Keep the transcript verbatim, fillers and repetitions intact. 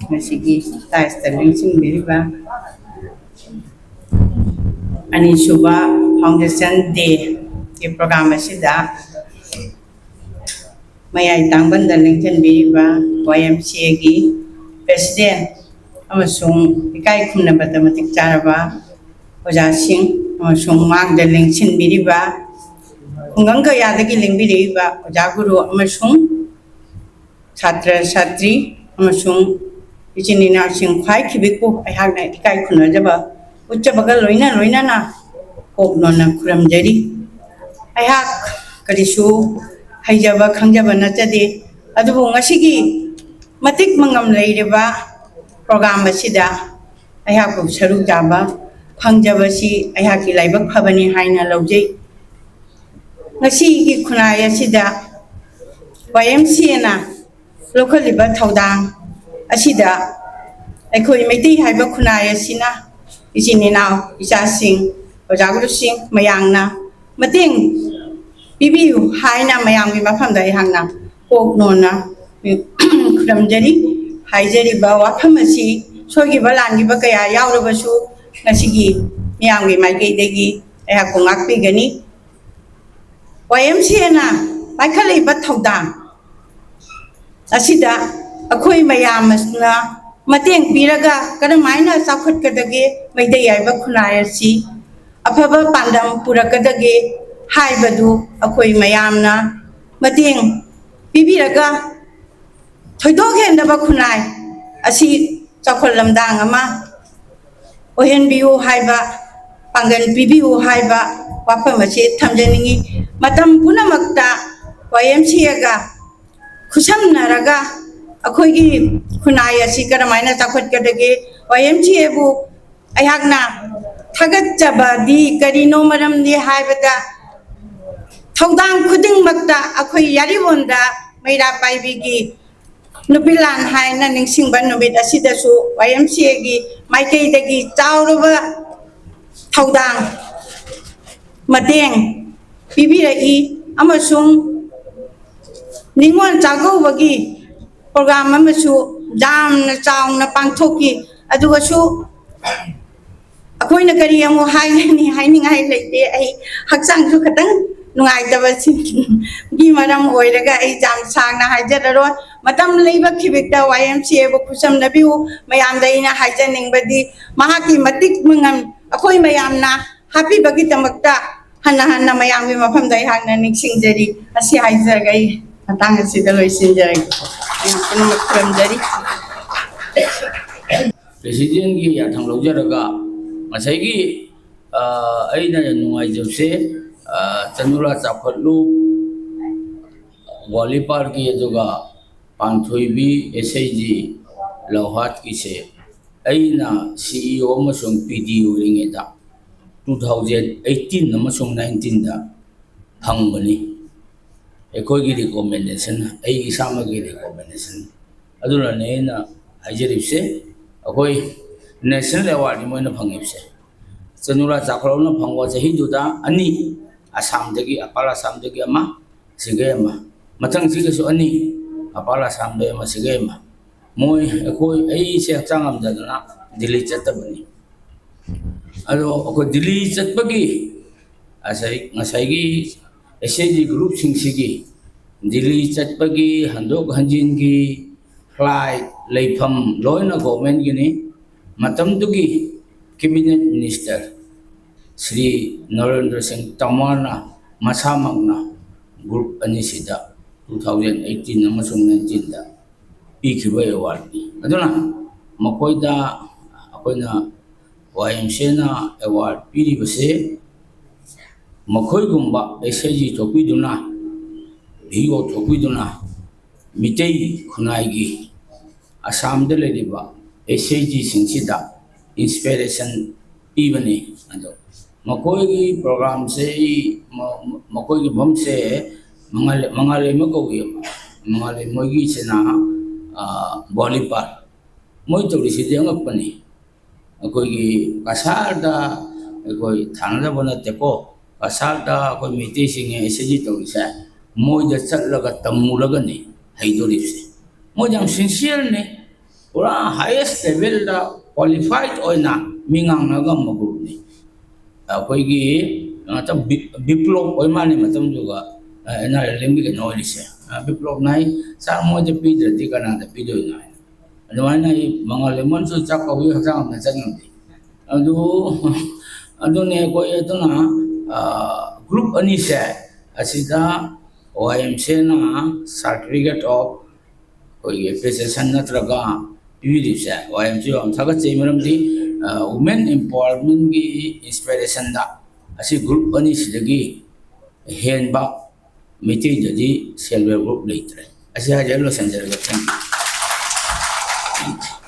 ꯉꯁꯤꯒꯤ ꯇꯥꯏꯁꯇ ꯂꯦꯡꯁꯤꯟꯕꯤꯔꯤꯕ ꯑꯅꯤꯁꯨꯕ Foundation Day ꯒꯤ program ꯑꯁꯤꯗ ꯃꯌꯥꯏ ꯇꯥꯡꯕꯟꯗ ꯂꯦꯡꯁꯤꯟꯕꯤꯔꯤꯕ Y M C A ꯒꯤ president ꯑꯃꯁꯨꯡ ꯏꯀꯥꯏ ꯈꯨꯝꯅꯕꯗ ꯃꯇꯤꯛ ꯆꯥꯔꯕ ꯑꯣꯖꯥꯁꯤꯡ ꯑꯃꯁꯨꯡ ꯃꯥꯡꯗ ꯂꯦꯡꯁꯤꯟꯕꯤꯔꯤꯕ ꯈꯨꯡꯒꯪ ꯀꯌꯥꯗꯒꯤ ꯂꯦꯡꯕꯤꯔꯛꯏꯕ ꯑꯣꯖꯥ ꯒꯨꯔꯨ ꯑꯃꯁꯨꯡ ꯁꯥꯇ꯭ꯔ ꯁꯥꯇ꯭ꯔꯤ ꯑꯃꯁꯨꯡ ꯏꯆꯤꯟ ꯏꯅꯥꯎꯁꯤꯡ ꯈ꯭ꯋꯥꯏ ꯈꯤꯕꯤꯛꯄꯨ ꯑꯩꯍꯥꯛꯅ ꯏꯀꯥꯏ ꯈꯨꯝꯅꯖꯕ ꯎꯠꯆꯕꯒ ꯂꯣꯏꯅ ꯂꯣꯏꯅꯅ ꯀꯣꯛ ꯅꯣꯟꯅ ꯈꯨꯔꯨꯝꯖꯔꯤ꯫ ꯑꯩꯍꯥꯛ ꯀꯔꯤꯁꯨ ꯍꯩꯖꯕ ꯈꯪꯖꯕ ꯅꯠꯆꯗꯦ, ꯑꯗꯨꯕꯨ ꯉꯁꯤꯒꯤ ꯃꯇꯤꯛ ꯃꯉꯝ ꯂꯩꯔꯕ program ꯑꯁꯤꯗ ꯑꯩꯍꯥꯛꯄꯨ ꯁꯔꯨꯛ ꯌꯥꯕ ꯐꯪꯖꯕꯁꯤ ꯑꯩꯍꯥꯛꯀꯤ ꯂꯥꯏꯕꯛ ꯐꯕꯅꯤ ꯍꯥꯏꯅ ꯂꯧꯖꯩ꯫ ꯉꯁꯤꯒꯤ ꯈꯨꯟꯅꯥꯏ ꯑꯁꯤꯗ Y M C A ꯅ ꯂꯧꯈꯠꯂꯤꯕ ꯊꯧꯗꯥꯡ ꯑꯁꯤꯗ ꯑꯩꯈꯣꯏ ꯃꯩꯇꯩ ꯍꯥꯏꯕ ꯈꯨꯟꯅꯥꯏ ꯑꯁꯤꯅ ꯏꯆꯤꯟ ꯏꯅꯥꯎ, ꯏꯆꯥꯁꯤꯡ, ꯑꯣꯖꯥ ꯒꯨꯔꯨꯁꯤꯡ ꯃꯌꯥꯝꯅ ꯃꯇꯦꯡ ꯄꯤꯕꯤꯌꯨ ꯍꯥꯏꯅ ꯃꯌꯥꯝꯒꯤ ꯃꯐꯝꯗ ꯑꯩꯍꯥꯛꯅ ꯀꯣꯛ ꯅꯣꯟꯅ ꯈꯨꯔꯨꯝꯖꯔꯤ꯫ ꯍꯥꯏꯖꯔꯤꯕ ꯋꯥꯐꯝ ꯑꯁꯤ ꯁꯣꯏꯈꯤꯕ ꯂꯥꯟꯈꯤꯕ ꯀꯌꯥ ꯌꯥꯎꯔꯕꯁꯨ ꯉꯁꯤꯒꯤ ꯃꯤꯌꯥꯝꯒꯤ ꯃꯥꯏꯀꯩꯗꯒꯤ ꯑꯩꯍꯥꯛꯄꯨ ꯉꯥꯛꯄꯤꯒꯅꯤ꯫ Y M C A ꯅ ꯄꯥꯏꯈꯠꯂꯛꯏꯕ ꯊꯧꯗꯥꯡ ꯑꯁꯤꯗ ꯑꯩꯈꯣꯏ ꯃꯌꯥꯝ ꯑꯁꯤꯅ ꯃꯇꯦꯡ ꯄꯤꯔꯒ ꯀꯔꯝꯍꯥꯏꯅ ꯆꯥꯎꯈꯠꯀꯗꯒꯦ, ꯃꯩꯇꯩ ꯍꯥꯏꯕ ꯈꯨꯟꯅꯥꯏ ꯑꯁꯤ ꯑꯐꯕ ꯄꯥꯟꯗꯝ ꯄꯨꯔꯛꯀꯗꯒꯦ ꯍꯥꯏꯕꯗꯨ ꯑꯩꯈꯣꯏ ꯃꯌꯥꯝꯅ ꯃꯇꯦꯡ ꯄꯤꯕꯤꯔꯒ ꯊꯣꯏꯗꯣꯛ ꯍꯦꯟꯗꯕ ꯈꯨꯟꯅꯥꯏ ꯑꯁꯤ ꯆꯥꯎꯈꯠ ꯂꯝꯗꯥꯡ ꯑꯃ ꯑꯣꯏꯍꯟꯕꯤꯌꯨ ꯍꯥꯏꯕ, ꯄꯥꯡꯒꯜ ꯄꯤꯕꯤꯌꯨ ꯍꯥꯏꯕ ꯋꯥꯐꯝ ꯑꯁꯤ ꯊꯝꯖꯅꯤꯡꯏ꯫ ꯃꯇꯝ ꯄꯨꯝꯅꯃꯛꯇ Y M C A ꯒ ꯈꯨꯠꯁꯝꯅꯔꯒ ꯑꯩꯈꯣꯏꯒꯤ ꯈꯨꯟꯅꯥꯏ ꯑꯁꯤ ꯀꯔꯝꯍꯥꯏꯅ ꯆꯥꯎꯈꯠꯀꯗꯒꯦ, Y M C A ꯕꯨ ꯑꯩꯍꯥꯛꯅ ꯊꯥꯒꯠꯆꯕꯗꯤ ꯀꯔꯤꯅꯣ? ꯃꯔꯝꯗꯤ ꯍꯥꯏꯕꯗ ꯊꯧꯗꯥꯡ ꯈꯨꯗꯤꯡꯃꯛꯇ ꯑꯩꯈꯣꯏ ꯌꯥꯔꯤꯕꯣꯟꯗ ꯃꯩꯔꯥ ꯄꯥꯏꯕꯤꯒꯤ ꯅꯨꯄꯤ ꯂꯥꯟ ꯍꯥꯏꯅ ꯅꯤꯡꯁꯤꯡꯕ ꯅꯨꯃꯤꯠ ꯑꯁꯤꯗꯁꯨ Y M C A ꯒꯤ ꯃꯥꯏꯀꯩꯗꯒꯤ ꯆꯥꯎꯔꯕ ꯊꯧꯗꯥꯡ ꯃꯇꯦꯡ ꯄꯤꯕꯤꯔꯛꯏ ꯑꯃꯁꯨꯡ ꯅꯤꯉꯣꯜ ꯆꯥꯛꯀꯧꯕꯒꯤ program ꯑꯃꯁꯨ ꯌꯥꯝꯅ ꯆꯥꯎꯅ ꯄꯥꯡꯊꯣꯛꯈꯤ꯫ ꯑꯗꯨꯒꯁꯨ ꯑꯩꯈꯣꯏꯅ ꯀꯔꯤ ꯑꯃꯨꯛ ꯍꯥꯏꯒꯅꯤ? ꯍꯥꯏꯅꯤꯡꯉꯥꯏ ꯂꯩꯇꯦ꯫ ꯑꯩ ꯍꯛꯆꯥꯡꯁꯨ ꯈꯤꯇꯪ ꯅꯨꯡꯉꯥꯏꯇꯕꯁꯤꯒꯤ ꯃꯔꯝ ꯑꯣꯏꯔꯒ ꯑꯩ ꯌꯥꯝ ꯁꯥꯡꯅ ꯍꯥꯏꯖꯔꯔꯣꯏ꯫ ꯃꯇꯝ ꯂꯩꯕ ꯈꯤꯕꯤꯛꯇ ꯋꯥꯏ ꯑꯦꯝ ꯁꯤ ꯑꯦꯕꯨ ꯈꯨꯠꯁꯝꯅꯕꯤꯌꯨ꯫ ꯃꯌꯥꯝꯗ ꯑꯩꯅ ꯍꯥꯏꯖꯅꯤꯡꯕꯗꯤ, ꯃꯍꯥꯛꯀꯤ ꯃꯇꯤꯛ ꯃꯉꯝ ꯑꯩꯈꯣꯏ ꯃꯌꯥꯝꯅ ꯍꯥꯞꯄꯤꯕꯒꯤꯗꯃꯛꯇ ꯍꯟꯅ ꯍꯟꯅ ꯃꯌꯥꯝꯒꯤ ꯃꯐꯝꯗ ꯑꯩꯍꯥꯛꯅ ꯅꯤꯡꯁꯤꯡꯖꯔꯤ꯫ ꯑꯁꯤ ꯍꯥꯏꯖꯔꯒ ꯑꯩ ꯃꯇꯥꯡ ꯑꯁꯤꯗ ꯂꯣꯏꯁꯤꯟꯖꯔꯒꯦ꯫ ꯃꯌꯥꯝ ꯄꯨꯝꯅꯃꯛ ꯈꯨꯔꯨꯝꯖꯔꯤ꯫ ꯄ꯭ꯔꯦꯁꯤꯗꯦꯟꯒꯤ ꯌꯥꯊꯪ ꯂꯧꯖꯔꯒ ꯉꯁꯥꯏꯒꯤ, ꯑ, ꯑꯩꯅ ꯅꯨꯡꯉꯥꯏꯖꯕꯁꯦ, ꯑ, ꯆꯅꯨꯔꯥ ꯆꯥꯎꯈꯠꯂꯨ ꯒ꯭ꯋꯥꯂꯤꯄꯥꯔꯒꯤ, ꯑꯗꯨꯒ ꯄꯥꯟꯊꯣꯏꯕꯤ ꯑꯦꯁ ꯑꯩ ꯖꯤ ꯂꯧꯍꯥꯠꯀꯤꯁꯦ ꯑꯩꯅ ꯁꯤ ꯏ ꯑꯣ ꯑꯃꯁꯨꯡ ꯄꯤ ꯗꯤ ꯑꯣꯏꯔꯤꯉꯩꯗ two thousand eighteen ꯑꯃꯁꯨꯡ nineteenꯗ ꯐꯪꯕꯅꯤ꯫ ꯑꯩꯈꯣꯏꯒꯤ recommendation, ꯑꯩ ꯏꯁꯥꯃꯛꯀꯤ recommendation꯫ ꯑꯗꯨꯅꯅꯦ ꯑꯩꯅ ꯍꯥꯏꯖꯔꯤꯕꯁꯦ, ꯑꯩꯈꯣꯏ national awardꯅꯤ ꯃꯣꯏꯅ ꯐꯪꯉꯤꯕꯁꯦ꯫ ꯆꯅꯨꯔꯥ ꯆꯥꯎꯈꯠꯂꯨꯅ ꯐꯪꯕ ꯆꯍꯤꯗꯨꯗ ꯑꯅꯤ, ꯑꯁꯥꯝꯗꯒꯤ, ꯑꯄꯔ ꯑꯁꯥꯝꯗꯒꯤ ꯑꯃ, ꯁꯤꯒꯩ ꯑꯃ, ꯃꯊꯪꯁꯤꯒꯁꯨ ꯑꯅꯤ, ꯑꯄꯔ ꯑꯁꯥꯝꯗꯒꯤ ꯑꯃ, ꯁꯤꯒꯩ ꯑꯃ꯫ ꯃꯣꯏ, ꯑꯩꯈꯣꯏ, ꯑꯩꯁꯦ ꯍꯛꯆꯥꯡ ꯉꯝꯗꯗꯅ ꯗꯤꯜꯂꯤ ꯆꯠꯇꯕꯅꯤ꯫ ꯑꯗꯣ ꯑꯩꯈꯣꯏ ꯗꯤꯜꯂꯤ ꯆꯠꯄꯒꯤ, ꯉꯁꯥꯏ, ꯉꯁꯥꯏꯒꯤ ꯑꯦꯁ ꯑꯩ ꯖꯤ groupꯁꯤꯡꯁꯤꯒꯤ ꯗꯤꯜꯂꯤ ꯆꯠꯄꯒꯤ, ꯍꯟꯗꯣꯛ ꯍꯟꯖꯤꯟꯒꯤ flight, ꯂꯩꯐꯝ ꯂꯣꯏꯅ governmentꯒꯤꯅꯤ꯫ ꯃꯇꯝꯗꯨꯒꯤ cabinet minister ꯁ꯭ꯔꯤ ꯅꯔꯦꯟꯗ꯭ꯔ ꯁꯤꯡ ꯇꯣꯃꯔꯅ ꯃꯁꯥꯃꯛꯅ group ꯑꯅꯤꯁꯤꯗ two thousand eighteen ꯑꯃꯁꯨꯡ nineteenꯗ ꯄꯤꯈꯤꯕ awardꯅꯤ꯫ ꯑꯗꯨꯅ ꯃꯈꯣꯏꯗ ꯑꯩꯈꯣꯏꯅ ꯋꯥꯏ ꯑꯦꯝ ꯁꯤꯅ award ꯄꯤꯔꯤꯕꯁꯦ ꯃꯈꯣꯏꯒꯨꯝꯕ ꯑꯦꯁ ꯑꯩ ꯖꯤ ꯊꯣꯛꯄꯤꯗꯨꯅ, ꯚꯤ ꯑꯣ ꯊꯣꯛꯄꯤꯗꯨꯅ ꯃꯤꯇꯩ ꯈꯨꯟꯅꯥꯏꯒꯤ ꯑꯁꯥꯝꯗ ꯂꯩꯔꯤꯕ ꯑꯦꯁ ꯑꯩ ꯖꯤꯁꯤꯡꯁꯤꯗ inspiration ꯄꯤꯕꯅꯤ꯫ ꯑꯗꯣ ꯃꯈꯣꯏꯒꯤ programꯁꯦ ꯑꯩ, ꯃ-, ꯃꯈꯣꯏꯒꯤ ꯃꯐꯝꯁꯦ ꯃꯉꯥꯂꯩ-, ꯃꯉꯥꯂꯩꯃ ꯀꯧꯏ꯫ ꯃꯉꯥꯂꯩ ꯃꯣꯏꯒꯤꯁꯤꯅ, ꯑ, ꯕꯣꯂꯤꯄꯥꯔ꯫ ꯃꯣꯏ ꯇꯧꯔꯤꯁꯤꯗꯤ ꯑꯉꯛꯄꯅꯤ꯫ ꯑꯩꯈꯣꯏꯒꯤ ꯀꯁꯥꯔꯗ ꯑꯩꯈꯣꯏ ꯊꯥꯅꯗꯕ ꯅꯠꯇꯦꯀꯣ, ꯀꯁꯥꯔꯗ ꯑꯩꯈꯣꯏ ꯃꯩꯇꯩꯁꯤꯡꯅ ꯑꯦꯁ ꯑꯩ ꯖꯤ ꯇꯧꯔꯤꯁꯦ ꯃꯣꯏꯗ ꯆꯠꯂꯒ ꯇꯝꯃꯨꯔꯒꯅꯤ ꯍꯩꯗꯣꯔꯤꯕꯁꯦ꯫ ꯃꯣꯏ ꯌꯥꯝ sincereꯅꯤ꯫ ꯄꯨꯔꯥ highest levelꯗ qualified ꯑꯣꯏꯅ ꯃꯤ ꯉꯥꯡꯅ ꯉꯝꯕ groupꯅꯤ꯫ ꯑꯩꯈꯣꯏꯒꯤ ꯉꯥꯛꯇꯪ ꯕꯤ-, ꯕꯤꯄ꯭ꯂꯣꯞ ꯑꯣꯏ ꯃꯥꯜꯂꯦ ꯃꯇꯝꯗꯨꯒ, ꯑꯦꯟ ꯑꯥꯔ ꯑꯦꯜ ꯑꯦꯝꯒꯤ ꯀꯩꯅꯣ ꯑꯣꯏꯔꯤꯁꯦ꯫ ꯑ, ꯕꯤꯄ꯭ꯂꯣꯞꯅ ꯑꯩ, "ꯁꯥꯔ, ꯃꯣꯏꯗ ꯄꯤꯗ꯭ꯔꯗꯤ ꯀꯅꯥꯗ ꯄꯤꯗꯣꯏꯅꯣ?" ꯍꯥꯏꯅ꯫ ꯑꯗꯨꯃꯥꯏꯅ ꯑꯩ ꯃꯉꯥꯜ ꯂꯩꯃꯣꯟꯁꯨ ꯆꯥꯛ ꯀꯧꯕꯒꯤ ꯍꯛꯆꯥꯡ ꯑꯝꯇ ꯆꯠ ꯉꯝꯗꯦ꯫ ꯑꯗꯨ, ꯑꯗꯨꯅꯦ ꯑꯩꯈꯣꯏ ꯑꯗꯨꯅ, ꯑ, group ꯑꯅꯤꯁꯦ ꯑꯁꯤꯗ ꯋꯥꯏ ꯑꯦꯝ ꯁꯤꯅ certificate of ꯑꯩꯈꯣꯏꯒꯤ appreciation ꯅꯠꯇ꯭ꯔꯒ ꯄꯤꯕꯤꯔꯤꯕꯁꯦ ꯋꯥꯏ ꯑꯦꯝ ꯁꯤ ꯌꯥꯝ ꯊꯥꯒꯠꯆꯩ꯫ ꯃꯔꯝꯗꯤ, ꯑ, women empowermentꯀꯤ inspirationꯗ ꯑꯁꯤ group ꯑꯅꯤꯁꯤꯗꯒꯤ ꯍꯦꯟꯕ ꯃꯩꯇꯩꯗꯗꯤ self help group ꯂꯩꯇ꯭ꯔꯦ꯫ ꯑꯁꯤ ꯍꯥꯏꯖꯔ ꯂꯣꯏꯁꯤꯟꯖꯔꯒꯦ꯫ Thank you꯫